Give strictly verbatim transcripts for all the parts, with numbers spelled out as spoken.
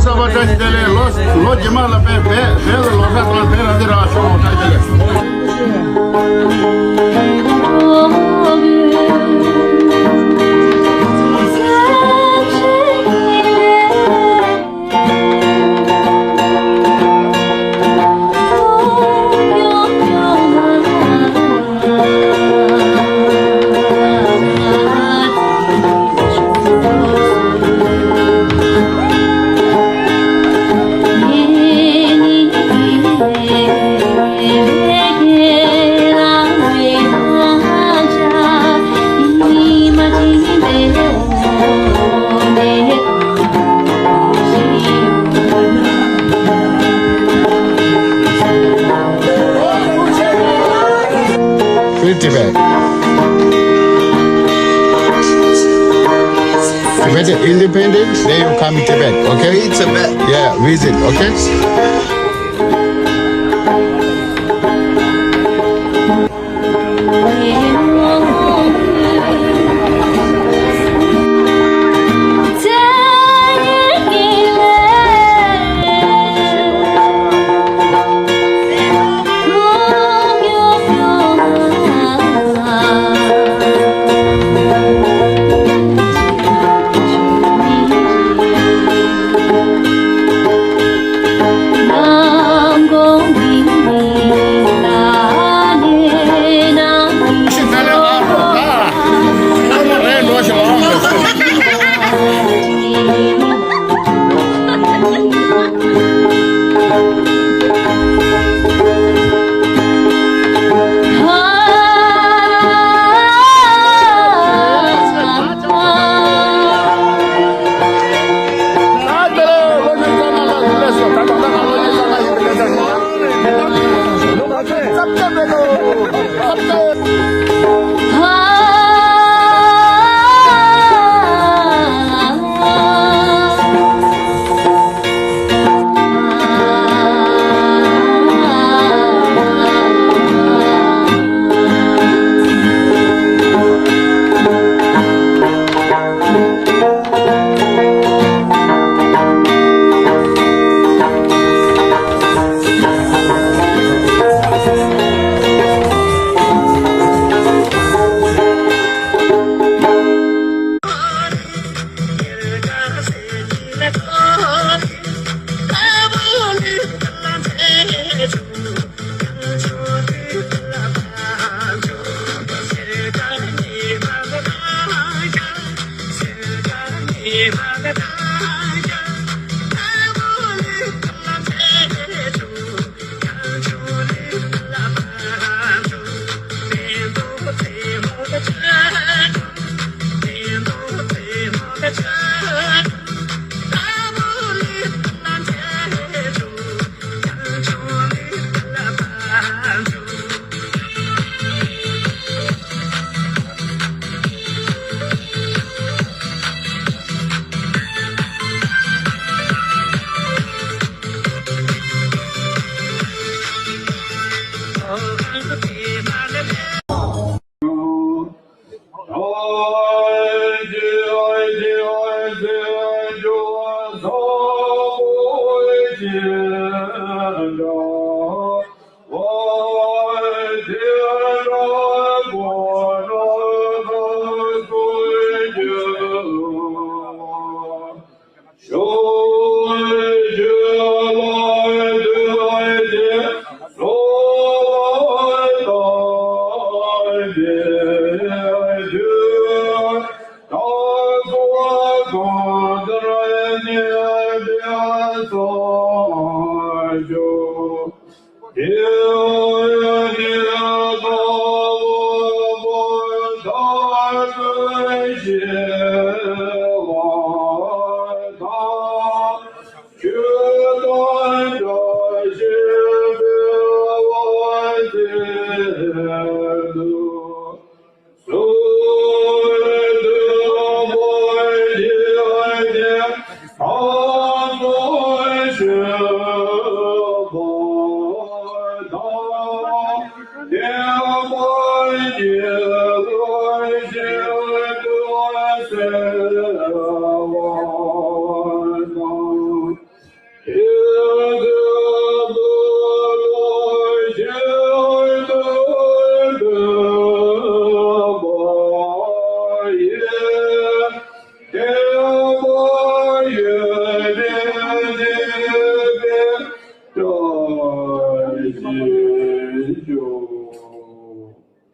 གསར་པ་བཀྲ་ཤིས་བདེ་ལེགས། ལོ་ལོ་རྗེས་མ་ལ་བོད་བོད་བོད་ལ་ལོ་གསར་དང་བོད་རང་བཙན་རང་ཤོག་བཀྲ་ཤིས་བདེ་ལེགས། Free Tibet. Tibet independent, then you come Tibet, okay? Free Tibet. Yeah, visit, okay?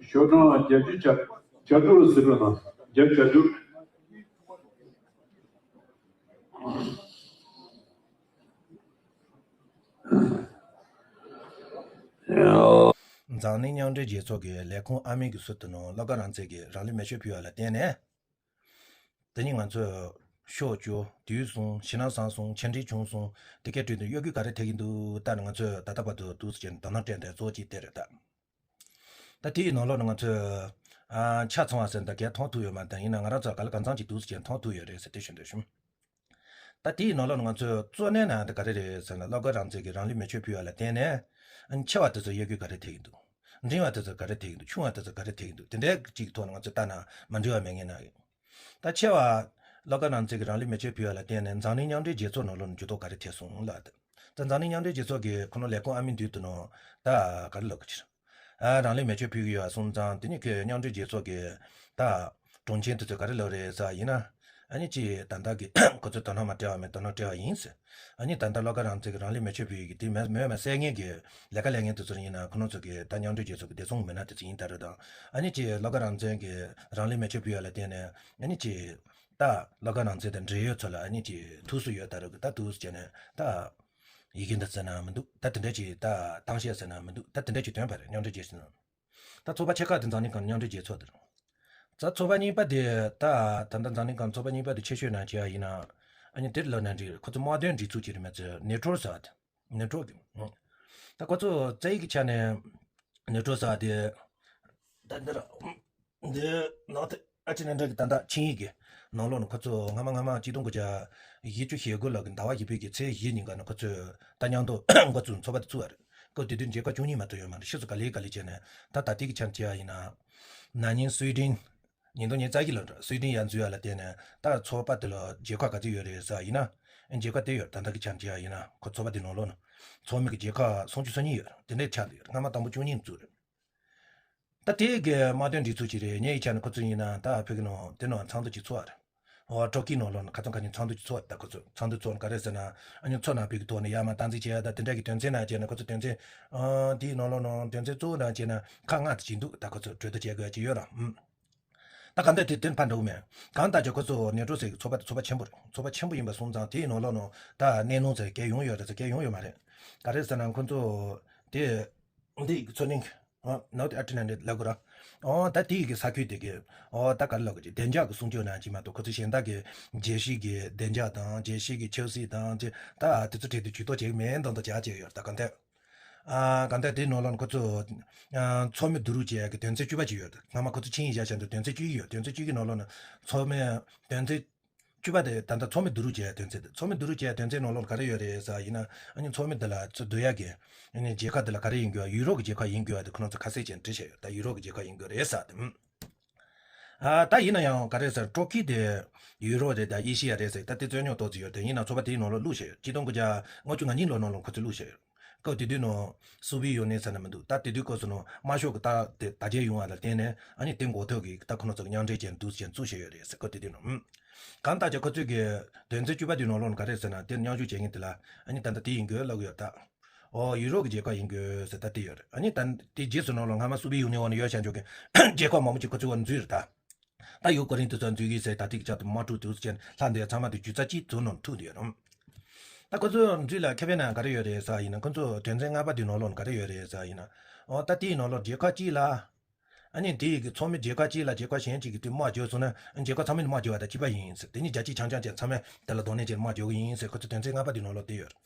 ཞོ་གྲངས་བརྒྱད་ཅུ་གྱ་གྱ་དྲུག་ཟེར་བ་ན་བརྒྱད་ཅུ་གྱ་དྲུག་འཛམ་གླིང་མཉམ་འབྲེལ་རྒྱལ་ཚོགས་ཀྱི་ལས་ཁུངས་ཨ་མིན་གྱི་ཟུར་དུ་ནང་བློ་དགའ་རང་བཙན་གྱིས་རང་ལུས་མེ་མཆོད་ཕུལ་བ་ལ་བརྟེན་ནས། དེ་ཉིན་ང་ཚོས་ཤོག་བཅུ་དུས་གསུམ་ཕྱི་ནང་གསང་གསུམ་ཆེ་འབྲིང་ཆུང་གསུམ་དེ་གའི་ཁྲོད་དུ་གཡོ་སྒྱུ་ག་རེ་ཐེབས་ཀྱི་འདུག་ལྟ་ནས་ང་ཚོས་ད་ལྟ་བར་དུ་འདུག་སེ་བྱས་ནས་དོ་སྣང་སྤྲད་བསྡད་གཙོ་བོ་གཅིག་དེ་རེད་ད། ད་དེའི་ནང་ལོགས་ནས་ང་ཚོས་ཨ་ཆ་ཚང་བ་ཟེར་ན་ད་གས་མཐོང་ཐུབ་ཡོད་མ་རེད། ད་ཡིན་ན་ང་རང་ཚོ་ག་ལ་གང་འཚམ་ཅིག་འདུག་སེ་བྱས་ནས་མཐོང་ཐུབ་ཡོད་རེད་ཟེར་དེ་ཞུ་འདོད་བྱུང་། ད་དེའི་ནང་ལོགས་ནས་ང་ཚོས་གཙོ་གནད་ནང་དེ་ག་རེ་རེད་ཟེར་ན་བློ་དགའ་རང་བཙན་གྱིས་རང་ལུས་མེ་མཆོད་ཕུལ་བ་ལ་བརྟེན་ནས་ཨ་ནི་ཆེ་བ་དེ་ཚོ་གཡོ་སྒྱུ་ག་རེ་ཐེབས་ཀྱི་འདུག་འབྲིང་བ་དེ་ཚོ་ག་རེ་ཐེབས་ཀྱི་འདུག་ཆུང་བ་དེ་ཚོ་ག་རེ་ཐེབས་ཀྱི་འདུག་དེ་འདྲའི་གཅིག་གི་ཐོག་ནས་ང་ཚོས་ལྟ་ན་མ་འགྲིག་པ་མེད་ངེས་ན། ད་ཆེ་བ་བློ་དགའ་རང་བཙན་གྱིས་རང་ལུས་མེ་མཆོད་ཕུལ་བ་ལ་བརྟེན་ནས་འཛམ་གླིང་མཉམ་འབྲེལ་རྒྱལ་ཚོགས་ནང་ལོགས་ནས་འགྱུར་ལྡོག་ག་རེ་ཐེབས་སོང་ལབ། ད་འཛམ་གླིང་མཉམ་འབྲེལ་རྒྱལ་ཚོགས་ཀྱི་ཁོ་ན་ལས་ཁུངས་ཨ་མིན་འདུས་དུ་ནང་ད་ག་རེ་ལབ་དགོས་ཕྱིར། ཨ་རང་ལུས་མེ་མཆོད་ཕུལ་གྱི་ཡོད་པ་སོང་ཙང་དེ་ནི་ཁོས་མཉམ་འབྲེལ་རྒྱལ་ཚོགས་ཀྱི་ད་དྲུང་ཆེ་དེ་ཚོས་ག་རེ་ལབ་རེད་ཟེར་བ་ཡིན་ན། ཨ་ནི་ཅིག་ད་ལྟ་གི་ཁོ་ཚོས་དོ་སྣང་མ་སྤྲད་པ་མིན་དོ་སྣང་སྤྲད་པ་ཡིན་ཟེར། ཨ་ནི་ད་ལྟ་བློ་དགའ་རང་བཙན་གྱིས་རང་ལུས་མེ་མཆོད་ཕུལ་ཡི་གི་དེ་མེད་མེད་མ་སེལ་མཁན་གྱི་ལས་ཀ་ལས་མཁན་དེ་ཚོ་ཡིན་ན་ཁོ་རང་ཚོ་གི་ད་མཉམ་འབྲེལ་རྒྱལ་ཚོགས་ཀྱི་བདེ་སྲུང་མི་སྣ་དེ་ཚོ་ཡིན་ད་རེད་དང་། ཨ་ནི་ཅིག་བློ་དགའ་རང་བཙན་གྱིས་རང་ལུས་མེ་མཆོད་ཕུལ་ཡ་ལ་བརྟེན་ནས་ཨ་ནི་ཅིག་ད་བློ་དགའ་རང་བཙན་དང་འབྲེལ་ཡོད་ཚོ་ལ་ཨ་ནི་ཅིག་ཐུགས་སུ་ཡོད་ད་རེད་གི་ད་འདུག་ཟེར་ནས་ད། ཡི་གེ་འདི་ཟེར་ན་མི་འདུག་ད་དེ་འདྲ་ཅིག་ད་གཏམ་བཤད་ཟེར་ན་མི་འདུག་ད་དེ་འདྲ་ཅིག་དོན་པ་རེད། མཉམ་འབྲེལ་རྒྱལ་ཚོགས་ནང་། ད་ཚོགས་པ་ཆེ་ཁག་དེ་འཛམ་གླིང་སྒང་མཉམ་འབྲེལ་རྒྱལ་ཚོགས་དེ་རེད། ད་ཚོགས་པ་གཉིས་པ་དེ་ད་ད་ལྟ་འཛམ་གླིང་སྒང་ཚོགས་པ་གཉིས་པ་དེ་ཆེ་ཤོས་ནང་བྱས་པ་ཡིན་ན། ཨ་ནི་དེར་ལབ་ན་འགྲིག་རེད། ཁོ་ཚོ་དམག་དོན་སྒྲིག་འཛུགས་ཅིག་རེད་མ་ཚད་ནེ་ཊོ་ཟེར་བ་དེ། ནེ་ཊོ་གི། ད་ཁོ་ཚོ་རྩ་ཡིག་གི་ཆ་ནས་ནེ་ཊོ་ཟེར་བ་དེ། ད་འདིར། འདི་ནང་དེ་ཨ་ཅེ་ནན་ཏྲ་གི་ད་ལྟ་ཆིངས་ཡིག་གི་ནང་ལོགས་ནས་ཁོ་ཚོ་སྔ་མ་སྔ་མ་གཅིག་སྟོང་དགུ་བརྒྱ་བཞི་བཅུ་ཞེ་དགུ་ལོ་གི་ཟླ་བ་བཞི་པའི་གི་ཚེས་བཞི་ཉིན་ཀ་ནས་ཁོ་ཚོས་ད་མཉམ་དུ་འགོ་བཙུགས་ཚོགས་པ་དེ་བཙུགས་པ་རེད། སྐབས་དེ་དུས་མཇལ་ཁ་བཅུ་གཉིས་མ་གཏོགས་ཡོད་མ་རེད། ཕྱིས་སུ་ག་ལེ་ག་ལེ་བྱས་ནས་ད་ད་ལྟའི་གི་ཆ་ནས་བྱས་པ་ཡིན་ན། ན་ནིང་སུའི་ཌེན། ཉིས་སྟོང་ཉི་ཤུ་རྩ་བཞི་ལོ་རེད། སུའི་ཌེན་ཡར་འཛུལ་ཡ་ལ་བརྟེན་ནས་ད་ཚོགས་པ་དེ་ལ་མཇལ་ཁ་ག་ཚོད་ཡོད་རེད་ཟེར་བ་ཡིན་ན། མཇལ་ཁ་དེ་ཡོད་ད་ལྟ་གི་ཆ་ནས་བྱས་པ་ཡིན་ན་ཁོ་ཚོགས་པ་དེ་ནང་ལོགས་ནས་ཚོགས་མི་གི་མཇལ་ཁ་སུམ་ཅུ་སོ་གཉིས་ཡོད་རེད། དེ་འདྲའི་ཆ་དེ་ཡོད་རེད། སྔ་མ་དང་པོ་བཅུ་གཉིས་བཙུགས་རེད། ད་དེ་གི་དམག་དོན་སྒྲིག་འཛུགས་ཅིག་རེད། ངའི་ཆ་ནས་ཁོ་ཚོ་ཡིན་ན་ད་ཕ་གི་ནང་དེ་ནང་ཚོགས་འདུ་ཅིག་ཚོགས་པ་རེད། འོ་ཊོ་ཀི་ནང་ལོགས་ནས་ཁ་ཚང་ཁ་ཉིན་ཚོགས་འདུ་ཅིག་ཚོགས་པ་རེད། ད་ཁོ་ཚོ་ཚོགས་འདུ་ཚོགས་ནས་ག་རེ་ཟེར་ན་ཨ་ནི་མཚོ་ནང་པའི་གི་ཐོག་ནས་ཡར་མར་སྟངས་འཛིན་བྱས་ད་དེ་འདྲ་གི་དོན་ཚན་ནང་བྱས་ན་ཁོ་ཚོ་དོན་ཚན་ཨ་དེའི་ནང་ལོགས་ནང་དོན་ཚན་གཙོ་བོ་ནང་བྱས་ན་ཁག་ལྔ་དེ་ཅིག་འདུག་ད་ཁོ་ཚོ་གྲོས་བསྡུར་བྱེད་དགོས་ཀྱི་ཡོད་ར། ཨུམ། ད་གང་ལྟར་དེ་དོན་ཕར་འགྲོ་གི་མེད། གང་ལྟར་ཀྱང་ཁོ་ཚོ་ནེ་ཊོ་ཟེར་གི་ཚོགས་པ་དེ་ཚོགས་པ་ཆེན་པོ་རེད། ཚོགས་པ་ཆེན་པོ་ཡིན་པ་སོང་ཙང་དེའི་ནང་ལོགས་ནང་ད་གནས་ལུང་ཟེར་གལ་ཡོང་ཡོད་རེད་ཟེར་གལ་ཡོང་ཡོད་མ་རེད། ག་རེ་ཟེར་ན་ཁོ་ཚོ་དེ་འདི་ཚོ་ནིང་ཨ་ནོར་ཨེཊ་ལན་ཊིག་ལབ་དགོས་ར། ཨོ་ད་དེ་ཡི་གི་ས་ཁུལ་དེ་གི་ཨོ་ད་ག་རེ་ལབ་དགོས་ཀྱི་བདེ་འཇགས་ཀྱི་སྲུང་སྐྱོབ་ནང་ཅིག་མ་གཏོགས་ཁོ་ཚོ་གཞན་དག་གི་རྒྱལ་སྤྱི་གི་བདེ་འཇགས་དང་རྒྱལ་སྤྱི་གི་ཆབ་སྲིད་དང་ཅིག་ད་དེ་ཚོ་གྲས་དེ་ཇུས་གཏོགས་བྱེད་ཀྱི་མེད་མདོག་མདོག་བྱས་བྱས་ཡོད་རེད། ད་གང་ལྟར། ཨ་གང་ལྟར་དེའི་ནང་ལོགས་ནས་ཁོ་ཚོ་ཨ་ཚོགས་མི་བསྡུ་རུབ་བྱེད་ཡག་གི་དོན་ཚན་བཅུ་པ་ཅིག་ཡོད། སྔ་མ་ཁོ་ཚོ་ཆིངས་ཡིག་བཞག་བཞག་འདུག་དོན་ཚན་བཅུ་ཡོད། དོན་ཚན་བཅུ་གི་ནང་ལོགས་ནས་ཚོགས་མི་དོན་ཚན་བཅུ་པ་དེ་ད་ལྟ་ཚོགས་མི་བསྡུ་རུབ་བྱེད་ཡག་དོན་ཚན་དེ། ཚོགས་མི་བསྡུ་རུབ་བྱེད་ཡག་དོན་ཚན་ནང་ལོགས་ལ་ག་རེ་ཡོད་རེད་ཟེར་བ་ཡིན་ན་ཨ་ནི་ཚོགས་མི་དེ་ལ་ཚུར་བསྡུ་ཡག་གི་ཨ་ནི་མཇལ་ཁ་དེ་ལ་ག་རེ་ཡིན་དགོས་ཡ། ཡུ་རོབ་ཀྱི་མཇལ་ཁ་ཡིན་དགོས་ཡ་དེ་ཁོ་རང་ཚོ་ཁ་གསལ་བྱས་ནས་བྲིས་བཞག་ཡོད། ད་ཡུ་རོབ་ཀྱི་མཇལ་ཁ་ཡིན་དགོས་རེད་ཟེར་དེ། ཨ་ད་ཡིན་ན་ཡང་ག་རེ་ཟེར་ཊོ་ཀི་དེ་ཡུ་རོབ་རེད། ད་ཨེ་ཤི་ཡ་རེད་ཟེར། ད་དེ་རྩོད་རྙོག་ཏོག་ཙམ་ཡོད་དེ། ཡིན་ན་ཚོགས་པ་དེའི་ནང་ལོགས་བླུགས་བཞག་ཡོད། གཅིག་སྟོང་དགུ་བརྒྱ་ལྔ་བཅུ་ང་གཉིས་ལོ་ནང་ལོགས་ཁོ་ཚོས་བླུགས་བཞག་ཡོད། སྐབས་དེ་དུས་ནང་སོ་བི་ཡོ་ནི་ཟེར་ན་མི་འདུག་ད་དེ་དུས་སྐབས་སུ་ནང་དམར་ཤོག་གི་ད་དེ་དར་རྒྱས་ཡོང་བ་ལ་བརྟེན་ནས་ཨ་ནི་དེ་འགོ་ཐོག་གི་ད་ཁོ་རང་ཚོ་གི་མཉམ་འབྲེལ་ཅན་འདུག་ཅན་བཙུགས་བཞག་ཡོད་རེད་ཟེར། སྐབས་དེ་དུས་ནང་། ཨུམ། གང་ལྟར་ཀྱང་ཁོ་ཚོས་གི་དོན་ཚན་བཅུ་པ་དེའི་ནང་ལོགས་ནས་ག་རེ་ཟེར་ན་དེ་མཉམ་ཞུགས་བྱེད་མཁན་དེ་ལ་ཨ་ནི་ད་ལྟ་དེ་ཡིན་དགོས་ལབ་ཀྱི་ཡོད་ད། ཨོ་ཡུ་རོབ་ཀྱི་མཇལ་ཁ་ཡིན་དགོས་ཟེར་ད་དེ་ཡོད་རེད། ཨ་ནི་ད་དེ་རྗེས་སུ་ནང་ལོགས་སྔ་མ་སོ་བི་ཡོ་ནི་འོག་ནས་ཡོད་བཞག་འཇོག་གི་མཇལ་ཁ་མང་པོ་ཅིག་ཁོ་ཚོའི་འོག་ནས་འཛུལ་རེད་ད། ད་ཡུ་ཀེ་རེན་དེ་ཚོ་འཛུལ་གི་ཟེར་ད་ཐིག་ཅག་ཏུ་དམག་འཁྲུག་དུས་ཅན་ལྷ་འདི་ཚང་མ་དུ་རྒྱུ་རྩ་གཅིག་ཏུ་ནང་ཐུག་འདི་རུང་། ད་ཁོ་ཚོ་འཛུལ་ལ་ཁེ་ཕན་ན་ག་རེ་ཡོད་རེད་ཟེར་ཡིན་ན། ཁོ་ཚོ་དོན་ཚན་ལྔ་པ་དེའི་ནང་ལོགས་ནས་ག་རེ་ཡོད་རེད་ཟེར་ཡིན་ན། ཨོ་ད་དེའི་ནང་ལོགས་རྒྱལ་ཁབ་གཅིག་ལ། ཨ་ནི་དེ་ཡི་གི་ཚོགས་མི་རྒྱལ་ཁབ་གཅིག་ལ་རྒྱལ་ཁབ་གཞན་གཅིག་གི་དུས་དམག་རྒྱག་སོང་ན་རྒྱལ་ཁབ་ཚང་མས་དམག་རྒྱག་པ་དང་གཅིག་པ་ཡིན་ཟེར། དེ་ནི་རྒྱལ་སྤྱི་ཆང་ཆང་ཅན་ཚང་མས་དེ་ལ་གདོང་ལེན་བྱས་དམག་རྒྱག་གི་ཡིན་ཟེར། ཁོ་ཚོ་དོན་ཚན་ལྔ་པ་དེའི་ནང་ལོགས་དེ་ཡོད་རེད།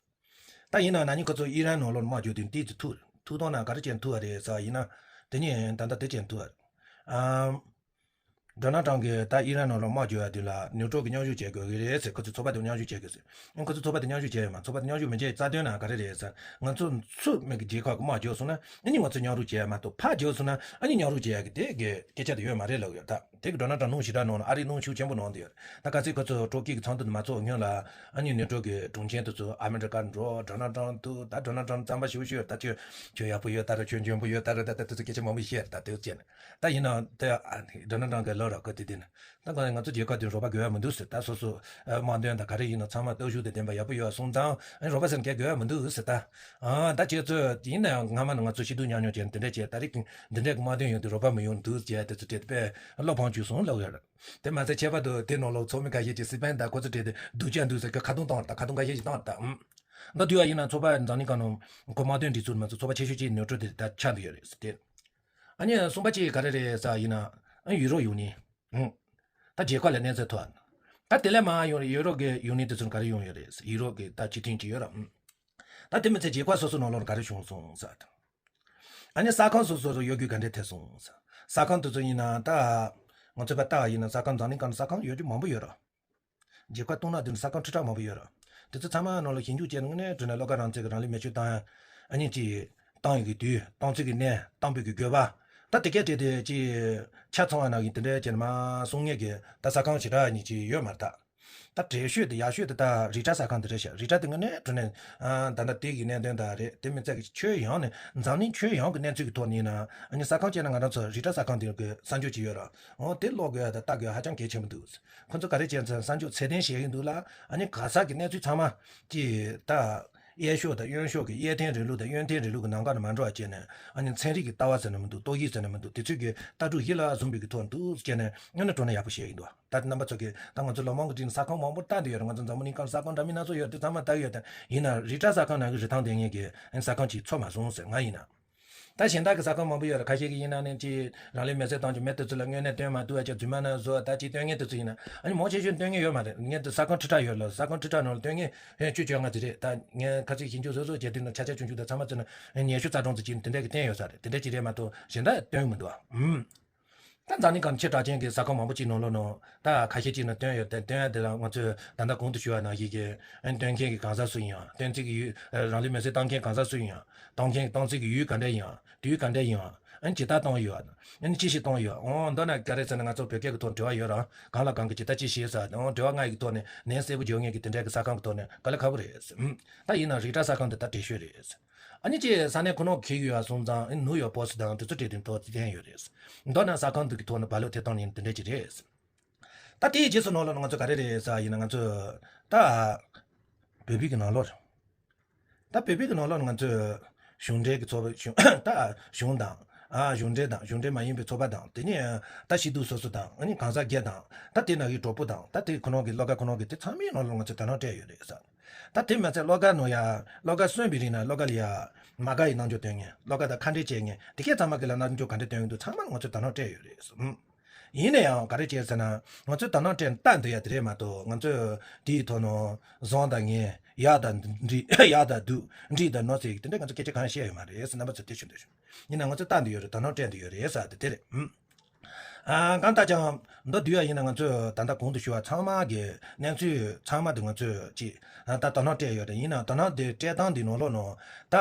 ད་ཡིན་ན་ན་ནིང་ཁོ་ཚོ་ཨི་རན་ནང་ལོགས་དམག་རྒྱག་དུས་དེ་ཚོ་ཐུག་ཐུག་སྟངས་ན་ག་རེ་བྱས་ཐུག་པ་རེད་ཟེར་ཡིན་ན། དེ་ནི་ད་ལྟ་དེ་བྱས་ཐུག་པ་རེད། ཨམ། ཌོ་ནལ་ཊམ་གྱིས་ད་ཨི་རན་ནང་ལ་དམག་རྒྱག་ཡ་དེ་ལ་ནེ་ཊོ་གི་མཉམ་ཞུགས་བྱེད་དགོས་ཀྱི་རེད་ཟེར། ཁོ་ཚོ་ཚོགས་པ་དེ་མཉམ་ཞུགས་བྱེད་དགོས་ཟེར། ཨ་ཁོ་ཚོ་ཚོགས་པ་དེ་མཉམ་ཞུགས་བྱས་ཡོད་མ། ཚོགས་པ་དེ་མཉམ་ཞུགས་མི་བྱེད་རྩ་དོན་ན་ག་རེ་རེད་ཟེར། ང་ཚོ་ཚུར་མི་གི་རྒྱལ་ཁབ་ཀྱི་དམག་རྒྱག་སོང་ན་ཨ་ནི་ང་ཚོ་མཉམ་རུབ་བྱེད་ཡ་མ་གཏོགས་ཕར་རྒྱག་སོང་ན་ཨ་ནི་མཉམ་རུབ་བྱེད་ཡ་གི་དེ་གི་སྐད་ཆ་དེ་ཡོད་མ་རེད་ལབ་ཡོད་ད། དེ་གི་ཌོ་ནལ་ཊམ་གནོན་ཞེ་དྲག་གནང་ལ་ཨ་རིས་གནོན་ཤུགས་ཆེན་པོ་གནང་བསྡད་ཡོད་རེད། ད་ག་ཚོད་ཁོ་ཚོ་ཊོ་ཀི་གི་ཚོགས་འདུ་དེ་མ་ཚོགས་སྔོན་ལ་ཨ་ནི་ནེ་ཊོ་གི་དྲུང་ཆེ་དེ་ཚོ་ཨ་མེ་རི་ཀ་འགྲོ། ཌོ་ནལ་ཊམ་ཐུག་ད་ཌོ་ནལ་ཊམ་རྩམ་པ་ཞེ་པོ་ཞིག་ཡོད། ད་ཁྱོད་ཁྱོད་ཡག་པོ་ཡོད་ད་ར། ཁྱོད་འཇོན་པོ་ཡོད་ད་ར། ད་ད་དེ་ཚོ་སྐད་ཆ་མང་པོ་བཤད་རེད། ད་དེ་བྱས་ན་ད་ཡིན་ན་དེ་ཨ་ཌོ་ནལ་ཊམ་གི་ལོ། པ་ར་ཁོ་དེ་དེ་ན། ད་ག་ང་ཚོ་རྒྱལ་ཁབ་དེ་རོགས་པ་དགོས་ཡ་མི་འདུག་ཟེར། ད་སོ་སོ་ཨ་དམག་དོན་དང་ག་རེ་ཡིན་ན་ཚང་མ་སྟོབས་ཤུགས་དང་ལྡན་པ་ཡག་པོ་ཡོད་སོང་ཙང་ཨ་རོགས་པ་ཟེར་མཁན་དགོས་ཡ་མི་འདུག་ཟེར། ད་ཨ་ད་ཁྱེད་ཚོ་ཡིན་ན་ཡང་སྔ་མ་ནས་ང་ཚོ་ཤི་སྡུག་མཉམ་མྱོང་བྱས་ནས་དེ་འདྲ་བྱས། ད་རེས་འདི་འདྲའི་དམག་དོན་ཡོང་དུས་རོགས་པ་མི་ཡོང་འདུག་ཟེར་དེ་ཚོ་བྲིས་ཏེ་དཔེ་བློ་ཕམ་བཅུག་སོང་ལབ་ཡོད་རེད། དེ་མ་ཚད་ཁྱད་པར་དུ་དེ་ནང་ལོགས་ཚོགས་མི་ཁ་ཤས་ཀྱིས་སི་པན་དང་ཁོ་ཚོ་བྲིས་ཏེ་སྡུག་ཅག་འདུག་ཟེར་གི་ཁ་རྡུང་བཏང་བ་དང་ཁ་རྡུང་ཁ་ཤས་ཤིག་བཏང་བ་དང་། མདོར་བསྡུས་པ་ཡིན་ན་ཚོགས་པ་འཛམ་གླིང་སྒང་ནང་ཁོ་དམག་དོན་སྒྲིག་འཛུགས་མ་ཚོགས་ཚོགས་པ་ཆེ་ཤོས་གཅིག་ནོར་འཁྲུལ་དེ་ད་ཆགས་འདུག་ཡོད་རེད་ཟེར་ཏེ། ཨ་ནི་གསུམ་པ་གཅིག་ག་རེ་རེད་ཟེར་ཡིན་ན། ཨ་ཡུ་རོབ་ཡུ་ནི་ཡན། ཨང་། ད་རྒྱལ་ཁབ་ལ་གནས་ཚད་ཐོབ། ད་དེ་ལས་མང་ཡོང་རེད། ཡུ་རོབ་ཀྱི་ཡུ་ནི་དེ་ཚོར་ག་རེ་ཡོང་ཡོད་རེད་ཟེར། ཡུ་རོབ་ཀྱི་ད་སྤྱི་མཐུན་གྱི་ཡོད་ར། ཨང་། ད་དེ་མི་ཚད་རྒྱལ་ཁབ་སོ་སོ་ནང་ལོགས་ག་རེ་བྱུང་སོང་ཟེར། ཨ་ནི་ས་ཁང་སོ་སོ་རུ་གཡོ་སྒྱུ་ག་འདྲས་ཐེབས་སོང་ཟེར། ས་ཁང་དེ་ཚོ་ཡིན་ན་ད་ང་ཚོ་པ་ལྟ་བ་ཡིན་ན་ས་ཁང་འཛམ་གླིང་སྒང་ནས་ས་ཁང་ཡོད་རྒྱུ་མང་པོ་ཡོད་ར། རྒྱལ་ཁབ་སྟོང་ཕྲག་བདུན་ས་ཁང་ཁྲི་ཕྲག་མང་པོ་ཡོད་ར། དེ་ཚོ་ཚང་མ་ནང་ལ་ཞིབ་འཇུག་བྱས་ནས་དངོས་གནས་དྲང་གནས་བློ་དགའ་རང་བཙན་གྱི་རང་ལུས་མེ་མཆོད་བཏང་ཡ། ཨ་ནི་ཅིག་བཏང་ཡོད་ཀྱི་དུས་བཏང་ཚུལ་གྱི་གནས་བཏང་པའི་གི་དགོས་པ། ད་དེ་གས་བྲིས་ཏེ་ཅིག་ཆ་ཚང་བ་ནང་གི་དེ་འདྲའི་བྱས་ནས་མ་གསུང་ངེས་ཀྱི་ད་ས་ཁང་ཞེ་དྲག་ཉིད་ཅིག་ཡོད་མ་རེད་ད། ད་གྲས་ཤོས་དེ་ཡག་ཤོས་དེ་ད་རི་ཊ་ས་ཁང་དེ་རེད་ཤག་རི་ཊ་དེ་དངོས་གནས་དྲང་གནས་ཨ་ད་ལྟ་དེ་གི་གནད་དོན་དག་རེད། དེ་མི་ཚད་ཀྱི་ཆོས་ཡོངས་ནས་འཛམ་གླིང་ཆོས་ཡོངས་ཀྱི་གནས་ཚུལ་གྱི་ཐོག་ནས་ཡིན་ན་ཨ་ནི་ས་ཁང་བྱས་ན་ང་རང་ཚོ་རི་ཊ་ས་ཁང་དེ་གི་གསར་འགྱུར་ཅིག་ཡོད་ར། འོ་དེ་ཀློག་དགོས་ཡ་དང་ལྟ་དགོས་ཡ་ཧ་ཅང་གལ་ཆེན་པོ་འདུག་ཁོ་ཚོ་ག་རེ་བྱས་ཚེ་གསར་འགྱུར་ཚད་ལྡན་བཤད་ཀྱི་འདུག་ལ། ཨ་ནི་ག་ས་གི་གནས་ཚུལ་ཚང་མ་ཅིག་ད་གཡས་ཕྱོགས་དང་གཡོན་ཕྱོགས་ཀྱི་གཡས་ཐེན་རིང་ལུགས་དང་གཡོན་ཐེན་རིང་ལུགས་ཀྱི་ནང་ཁ་ནས་མ་འགྲོ་བ་བྱས་ནས་ཨ་ནི་ཚན་རིག་གི་ལྟ་བ་ཟེར་ན་མི་འདུག་ལྟོ་གོས་ཟེར་ན་མི་འདུག་དེ་ཚོས་ཀྱི་ལྟ་གྲུབ་གཞི་ལ་བཟུང་བའི་གི་ཐོག་འདུག་བྱས་ནས་དངོས་གནས་དྲང་གནས་ཡག་པོ་བཤད་ཀྱི་འདུག་ད་རྣམ་པ་ཚོ་གིས་ད་ང་ཚོ་ལོ་མང་གི་རྗེས་ནས་ས་ཁང་མང་པོ་ལྟ་འདི་ཡོད་རེད། ང་ཚོ་འཛམ་བུ་གླིང་སྒང་ས་ཁང་འདྲ་མིན་སྣ་ཚོགས་ཡོད་རེད། དེ་ཚང་མ་ལྟ་གི་ཡོད་དེ། ཡིན་ན་རི་ཊ་ས་ཁང་ནང་གི་རི་ཐང་ལྡན་མཁན་གྱི་ས་ཁང་ཅིག་ཚོར་མ་སོང་ཟེར་ང་ཡིན་ན། ད་གཞན་དག་གི་ས་ཁང་མང་པོ་ཡོད་རེད། ཁ་ཤས་ཀྱི་ཡིན་ན་ནི་ཅིག་རང་ལུས་མེ་སྲེག་བཏང་རྒྱུ་མེད་དེ་ཚོ་ལ་དངོས་གནས་སྟོན་མ་ཐུབ་པ་ཅིག་རྫུན་མ་ན་བཟོ་ད་ཅིག་སྟོན་མཁན་དེ་ཚོ་ཡིན་ན་ཨ་ནི་མང་ཆེ་ཤོས་སྟོན་མཁན་ཡོད་མ་རེད། ངས་དེ་ས་ཁང་ཁྲི་ཕྲག་ཡོད་ལ་ས་ཁང་ཁྲི་ཕྲག་ནང་ལ་སྟོན་མཁན་བཅུ་བཅོ་ལྔ་ཙམ་རེད། ད་ངས་ཁ་ཚིག་ཞིབ་འཇུག་བཟོ་བཟོ་བྱས་དུས་ན་ཆ་ཆ་ཆུང་ཆུང་དང་ཚང་མ་ཚོ་ན་ཉི་ཤུ་རྩ་གྲངས་ཙམ་ཅིག་དེ་འདྲས་ཀྱི་བསྟན་ཡོད་ས་རེད། དེ་འདྲས་ཅིག་རེད་མ་གཏོགས་གཞན་དག་སྟོན་མི་འདུག་ཨ། ཨུམ། ད་འཛམ་གླིང་སྒང་ཆེས་གྲགས་ཅན་གྱི་ས་ཁང་མང་པོ་ཅིག་ནང་ལོགས་ནང་ད་ཁ་ཤས་ཅིག་ནང་སྟོན་ཡོད་དེ། སྟོན་ཡ་དེ་ལ་ང་ཚོས་ད་ལྟ་གོང་དུ་ཞུས་པ་ནང་བཞིན་གྱི་སྟོན་མཁན་གྱི་གང་ཟག་སུ་ཡིན་ཡང་། སྟོན་ཚིག་གི་ཡུལ་རང་ལུས་མེ་སྲེག་བཏང་མཁན་གང་ཟག་སུ་ཡིན་ཡང་། བཏང་མཁན་བཏང་ཚིག་གི་ཡུལ་ག་འདྲ་ཡིན་ཡང་། དུས་ག་འདྲ་ཡིན་ཡང་། ཨ་ནི་ཇི་ལྟར་བཏང་ཡོད། ཨ་ནི་ཅི་ཞིག་བཏང་ཡོད། འོ་མདོར་ན་ག་རེ་ཟེར་ན་ང་ཚོ་བོད་སྐད་ཀྱི་ཐོག་འབྲེལ་བ་ཡོད་ར། གང་ལ་གང་གི་ཇི་ལྟར་ཅི་ཞིག་ཟེར། འོ་འབྲེལ་བ་ལྔ་ཡི་གི་ཐོག་ནས་ནན་གསལ་པོ་བརྗོད་མཁན་གྱི་དེ་འདྲ་གི་ས་ཁང་གི་ཐོག་ནས་ག་ལ་ཁག་པོ་རེད། ཨུམ། ད་ཡིན་ན་རི་ཊ་ས་ཁང་དེ་ད་བྲེལ་ཤོས་རེད། ཨ་ནི་ཅིག་ས་གནས་ཁོ་ན་གི་ཡོད་སོང་ཙང་ཨ་ནི་ནིའུ་ཡོག་པོ་སི་ཊི་དང་དེ་ཚོ་བྲིས་དེ་ཐོག་བསྟན་ཡོད་རེད། མདོར་ན་ས་ཁང་དེ་གི་ཐོག་ནས་བག་ལེབ་ཐེབས་སྟངས་ནི་དེ་འདྲ་ཅིག་རེད། ད་དེའི་རྗེས་སུ་ནང་ལོགས་ང་ཚོ་ག་རེ་རེད་ཟེར་ཡིན་ན་ང་ཚོ་ད་བོད་པའི་གི་ནང་ལོགས་རེད། ད་བོད་པའི་གི་ནང་ལོགས་ང་ཚོས་གཞུང་འབྲེལ་གི་ཚོགས་པ་གཞུང་ད་གཞུང་དང་ཨ་གཞུང་འབྲེལ་དང་གཞུང་འབྲེལ་མ་ཡིན་པའི་ཚོགས་པ་དང་དེ་ནས་ད་སྐྱིད་སྡུག་སོ་སོ་དང་ཨ་ནི་གང་ཟག་སྒེར་དང་ད་དེ་ནང་གི་གྲོགས་པོ་དང་ད་དེ་ཁོ་ན་གི་བློ་དགའ་ཁོ་ན་གི་དེ་ཚང་མའི་ནང་ལ་ང་ཚོས་དོ་སྣང་སྤྲད་ཡོད་རེད་ཟེར། ད་དེ་མ་ཚད་བློ་དགའ་ནང་ཡ་བློ་དགའ་གསོན་པའི་རིང་ན་བློ་དགའ་ལ་ཡ་མ་དགའ་ཡི་རྣམ་འགྱུར་སྟོན་མཁན་བློ་དགའ་དང་ཁ་འབྲལ་བྱེད་མཁན་དེ་གས་ཚང་མ་གི་ལ་རྣམ་འགྱུར་ག་འདྲ་སྟོན་ཡོང་འདུག་ཚང་མ་ལ་ང་ཚོས་དོ་སྣང་སྤྲད་ཡོད་རེད་ཟེར། ཡིན་ན་ཡང་ག་རེ་བྱས་ཟེར་ན་ང་ཚོས་དོ་སྣང་སྤྲད་ལྟ་འདོད་ཡ་དེ་རེད་མ་གཏོགས་ང་ཚོས་དེའི་ཐོག་ནས་བཟང་དང་ངན་ཡག་དང་འགྲིག་ཡག་དང་སྡུག་འགྲིག་དང་ནོར་ཟེར་གི་དེ་འདྲ་ང་ཚོས་སྐད་ཆ་གང་ཡང་བཤད་ཡོད་མ་རེད་ཟེར། རྣམ་པ་ཚོས་དེ་ཞུ་འདོད་བྱུང་། ཡིན་ན་ང་ཚོས་ལྟ་འདོད་ཡོད་རེད། དོ་སྣང་སྤྲད་འདོད་ཡོད་རེད་ཟེར་དེ་དེ་རེད། ཨ་གང་ལྟར་ཀྱང་མདོར་བསྡུས་ཡ་ཡིན་ན་ང་ཚོས་ད་ལྟ་གོང་དུ་ཞུས་པ་ཚང་མ་གི་གནས་ཚུལ་ཚང་མ་དེ་ང་ཚོས་ཅིག་ད་དོ་སྣང་སྤྲད་ཡོད་རེད། ཡིན་ན་དོ་སྣང་དེ་སྤྲད་སྟངས་འདི་ནང་ལོགས་ནང་ད་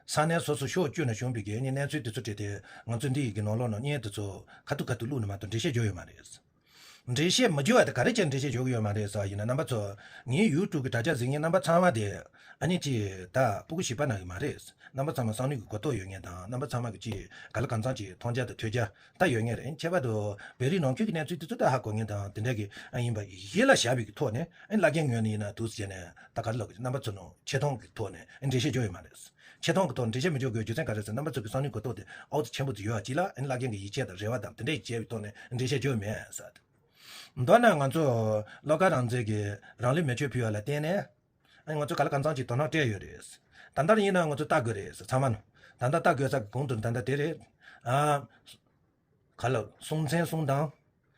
ས་གནས་སོ་སོ་ཕྱོགས་བཅུ་ནས་བྱུང་བའི་གི་ནི་གནས་ཚུལ་དེ་ཚོ་བྲིས་ཏེ་ང་ཚོ་འདི་ཡི་གི་ནང་ལོགས་ནང་བརྙན་དེ་ཚོ་ཁ་ཐུག་ཁ་ཐུག་བླུགས་ནས་མ་གཏོགས་འགྲེལ་བཤད་བརྗོད་ཡོད་མ་རེད། འགྲེལ་བཤད་མི་བརྗོད་པ་དེ་ག་རེ་བྱས་འགྲེལ་བཤད་བརྗོད་ཀྱི་ཡོད་མ་རེད་ཟེར་བ་ཡིན་ན་རྣམ་པ་ཚོ་ངའི་ཡུ་ཊུབ་གི་དྲ་རྒྱ་གཟིགས་མཁན་རྣམ་པ་ཚང་མ་དེ་ཨ་ནི་ཅིག་ད་སྤུ་གུ་བྱིས་པ་ནང་གི་མ་རེད། རྣམ་པ་ཚང་མ་བསམ་བློའི་གི་གོ་རྟོགས་ཡོད་མཁན་དང་རྣམ་པ་ཚང་མ་གི་ཅིག་ག་ལ་གང་འཚམ་ཅིག་མཐོང་རྒྱ་དང་ཐོས་རྒྱ་ད་ཡོད་མཁན་རེད། ཁྱད་པར་དུ་བོད་རིགས་ནང་ཁུལ་གྱི་གནས་ཚུལ་དེ་ཚོ་ད་ཧ་གོ་མཁན་དང་དེ་འདྲ་གི་ཨ་ཡིན་པ་ཡིད་ལ་བཞག་པའི་གི་ཐོག་ནས་ཨ་ནི་བླ་རྒན་ངོས་ནས་ཡིན་ན་འདུག་ཟེར་ནས་ད་ག་རེ་ལབ་དགོས། རྣམ་པ་ཚོ་ནང་ཆེ་མཐོང་གི་ཐོག་ནས་ཨ་འགྲེལ་བཤད་བརྗོད་ཡོད་མ་རེད། ཆེ་མཐོང་གི་ཐོག་འགྲེལ་བཤད་མི་བརྗོད་དགོས་རྒྱུ་མཚན་ག་རེ་ཟེར་ན་རྣམ་པ་ཚོ་གི་བསམ་བློའི་གོ་རྟོགས་དེ་ཨའུ་ཚོ་ཆེན་པོ་ཅིག་ཡོད་པ་ཅིག་ལ་ཨ་ནི་བླ་རྒན་གི་ཡིད་ཆེས་དང་རེ་བ་དང་དེ་འདྲ་ཡིད་ཆེས་པའི་ཐོག་ནས་ཨ་འགྲེལ་བཤད་བརྗོད་མེད་ཟེར། མདོར་ན་ང་ཚོ་བློ་དགའ་རང་བཙན་གྱི་རང་ལུས་མེ་མཆོད་ཕུལ་བ་ལ་བརྟེན་ནས་ཨ་ནི་ང་ཚོ་ག་ལ་གང་འཚམ་ཅིག་དོ་སྣང་སྤྲད་ཡོད་རེད། ད་ལྟར་ཡིན་ན་ང་ཚོ་ལྟ་དགོས་རེད་ཚང་མ་ནང་ད་ལྟ་ལྟ་དགོས་ས་གི་གོང་དུ་ད་ལྟ་དེ་རེད། ཨ། ག་ལ་སུམ་ཚན་གསུམ་དང་།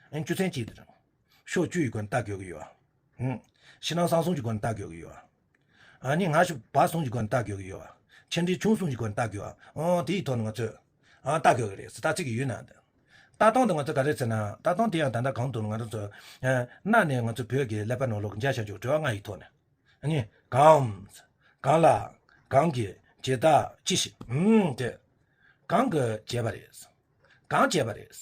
ཨ་ནི་བཅུ་ཚན་གཅིག་དེ་རེད། ཕྱོགས་བཅུ་ཡི་སྒོ་ནས་ལྟ་དགོས་ཀྱི་ཡོད། ཨང་། ཕྱི་ནང་གསང་གསུམ་གྱི་སྒོ་ནས་ལྟ་དགོས་ཀྱི་ཡོད། ཨ་ནི་སྔ་ཕྱི་བར་གསུམ་གྱི་སྒོ་ནས་ལྟ་དགོས་ཀྱི་ཡོད། ཆེ་འབྲིང་ཆུང་གསུམ་གྱི་སྒོ་ནས་ལྟ་དགོས། ཨང་། དེའི་ཐོག་ནས་ང་ཚོས། ཨང་། ལྟ་དགོས་ཀྱི་རེད་ཟེར་ལྟ་ཚིག་གི་ཡུལ་ན། ལྟ་སྟངས་དེ་ང་ཚོ་ག་རེ་ཟེར་ན་ལྟ་སྟངས་དེ་ཡང་ད་ལྟ་གང་དུ་ང་ཚོ། ཨ། གནའ་ནས་ང་ཚོ་བོད་ཀྱི་ཀླད་པ་ནང་ལོགས་ཀྱི་མཇལ་བྱ་འཇོག་དྲི་བ་ལྔ་ཡི་ཐོག་ནས། ཨ་ནི། གང་། གང་ལ། གང་གིས། ཇི་ལྟར། ཅི་ཞིག་ཨང་། དེ། གང་གིས་བྱས་པ་རེད། གང་བྱས་པ་རེད།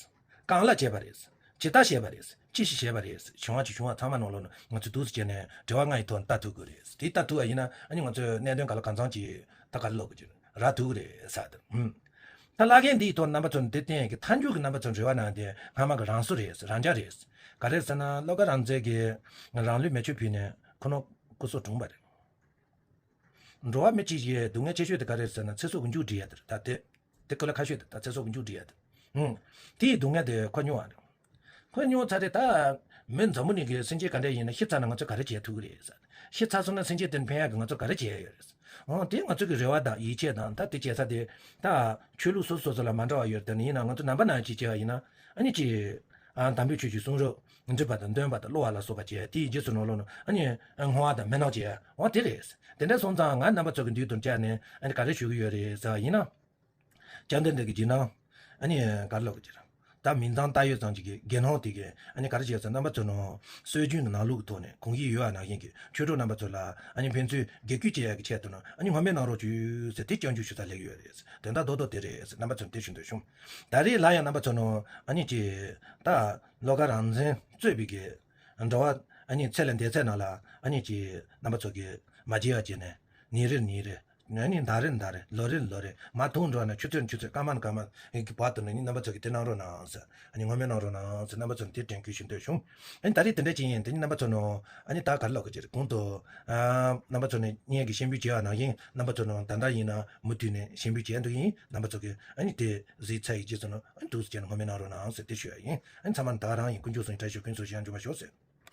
གང་ལ་བྱས་པ་རེད། ཇི་ལྟར་བྱས་པ་རེད། ཅི་ཞིག་བྱས་པ་རེད། བྱུང་བ་ཅིག་བྱུང་བ་ཚང་མ་ནང་ལོགས་ནས་ང་ཚོས་འདུག་སེ་བྱས་ནས་དྲི་བ་ལྔ་ཡི་ཐོག་ནས་ལྟ་ཐུབ་དགོས་རེད། དེ་ལྟ་ཐུབ་པ་ཡིན་ན་ཨ་ནི་ང་ཚོས་གནད་དོན་ག་ལ་གང་འཚམ་ཅིག་ད་ག་ལ་ལབ་དགོས་ཀྱི་རེད། རག་ཐུབ་ཀྱི་རེད་ཟེར་དེ། ཨང་། ད་བླ་རྒན་འདིའི་ཐོག་རྣམ་པ་ཚོ་འདི་བསྟན་གྱི་མཐའ་མཇུག་གི་རྣམ་པ་ཚོ་འབྲེལ་བ་ནང་དེ་སྔ་མ་གི་རང་བཟོ་རེད། རང་འཇགས་རེད། ག་རེ་ཟེར་ན་བློ་དགའ་རང་བཙན་གྱིས་རང་ལུས་མེ་མཆོད་ཕུལ་ནས་ཁོ་ནོ་སྐུ་སྲོག་བྲོངས་པ་རེད། འགྲོ་བ་མི་གཅིག་གི་སྡུག་བསྔལ་ཆེ་ཤོས་དེ་ག་རེ་ཟེར་ན་ཚེ་སྲོག་གི་མཇུག་སྒྲིལ་ཡ་དེ་རེད། ད་དེ་དེ་ཀུ་ལ་ཁ་ཤོས་དེ་ད་ཚེ་སྲོག་གི་མཇུག་སྒྲིལ་ཡ་དེ། ཧུང་། དེའི་སྡུག་བསྔལ་དེ་ཁོ་མྱོང་བ་རེད། ཁོས་མྱོང་ཚར་རེད་ད། མི་འཛམ་བུ་གླིང་གི་སེམས་ཅན་ག་འདྲ་ཡིན་ན་ཤི་ཚར་ན་ང་ཚོ་ག་རེ་བྱེད་ཐུབ་ཀྱི་རེད་ཟེར། ཤི་ཚར་སོང་ན་སེམས་ཅན་དེར་ཕན་ཡག་གི་ང་ཚོ་ག་རེ་བྱེད་ཡ་ཡོད་རེད། འོ་དེ་ང་ཚོ་གི་རེ་བ་དང་ཡིད་ཆེས་དང་ད་དེ་བྱེད་ས་དེ། ད་ཆོས་ལུགས་སོ་སོ་སོ་ལ་མ་འདྲ་བ་ཡོད་དེ་ནི་ཡིན་ན་ང་ཚོ་ནང་པ་ནང་བཞིན་བྱེད་པ་ཡིན་ན་ཨ་ནི་ཅི། ཨ་དམ་པའི་ཆོས་ཀྱི་གསུང་རབ་འདྲིས་པ་དང་འདོན་པ་དང་གླུ་བ་ལ་སོགས་པ་བྱས་དེའི་རྗེས་སུ་ནོར་ལོ་ནོ་ཨ་ནི་བསྔོ་བ་དང་སྨོན་ལམ་བྱས་འོ་དེ་རེད། དེ་འདྲ་སོང་ཙང་ང་རྣམ་པ་ཚོ་གི་མདུན་དུ་བཅར་ནས་ཨ་ནི་ག་རེ་ཞུ་གི་ཡོད་རེད་ཟེར་བ་ཡིན་ན། བཅར་འདོན་འདི་གི་བརྗིད་སྣང་། ཨ་ནི་ག་རེ་ལབ་དགོས་ཀྱི་རེད། ད་མིང་ཙམ་བཏགས་ཡོད་ཙམ་ཅིག་གི་དགེ་སློང་དེ་གི་ཨ་ནི་ག་རེ་བྱས་ཟེར་རྣམ་པ་ཚོ་ནང་སྲོལ་རྒྱུན་གྱི་ནང་ལུགས་ཀྱི་ཐོག་ནས་གོང་གི་ཡོད་པ་ནང་བཞིན་གྱི་ཆོས་གྲོགས་རྣམ་པ་ཚོ་ལ་ཨ་ནི་ཕན་ཚུན་དགེ་སྐུལ་བྱེད་ཡག་གི་ཆེད་དུ་ནང་ཨ་ནི་ངོ་མས་གནང་རོགས་བྱོས་ཟེར་དེ་སྐྱོན་བརྗོད་ཞུ་ས་སླེབས་ཡོད་རེད། དོན་དག་རྡོག་རྡོག་དེ་རེད་ཟེར་རྣམ་པ་ཚོར་དེ་ཞུ་འདོད་བྱུང་། ད་རེས་ལ་ཡང་རྣམ་པ་ཚོ་ནང་ཨ་ནི་ཀྱི་ད་བློ་དགའ་རང་བཙན་གཙོས་པའི་གི་འགྲོ་བ་ཨ་ནི་ཚེ་ལས་འདས་ཚད་ནང་ལ་ཨ་ནི་ཀྱི་རྣམ་པ་ཚོ་གི་མ་བརྗེད་པ་བྱས་ནས་ཉིན་རེར་ཉིན་རེར། ཨ་ནི་ཟླ་རེར་ཟླ་རེར་ལོ་རེར་ལོ་རེར་མ་ཐུང་འགྲོ་ན་ཆུ་ཚོད་ཆུ་ཚོད་སྐར་མ་སྐར་མ་གི་བར་དུ་ནི་རྣམ་པ་ཚོ་གིས་དེ་གནང་རོགས་གནང་ཟེར། ཨ་ནི་ངོ་མས་གནང་རོགས་གནང་ཟེར་རྣམ་པ་ཚོ་ནི་དེ་དྲན་སྐུལ་ཞུ་འདོད་བྱུང་། ཨ་ནི་ད་རེས་དེ་འདྲ་ཅིག་ཡིན་དེ་ནི་རྣམ་པ་ཚོ་ནོ། ཨ་ནི་ད་ག་རེ་ལབ་དགོས་ཀྱི་རེད་གོང་དུ། ཨ་རྣམ་པ་ཚོ་ནི་ངས་ཀྱི་ཞིབ་འཇུག་བྱས་པ་ནང་བཞིན་རྣམ་པ་ཚོ་ནོ་ད་ལྟ་ཡིན་ན་མུ་མཐུད་ནས་ཞིབ་འཇུག་བྱས་འདུག་ཡིན་རྣམ་པ་ཚོ་གིས་ཨ་ནི་དེ་གཟིགས་ཚར་ཡི་རྗེས་སུ་ནོ་ཨ་ནི་འདུག་སེ་བྱས་ནས་ངོ་མས་གནང་རོགས་གནང་ཟེར་དེ་ཞུ་ཡ་ཡིན། ཨ་ནི་ཚང་མ་ད་ག་རང་ཡིན། དཀོན་མཆོག་གསུམ་གྱི་བཀྲ་ཤིས་ཤོག་ཕུན་སུམ་ཚོགས་ཤིང་འགྲུབ་པར་ཤོག་ཟེར།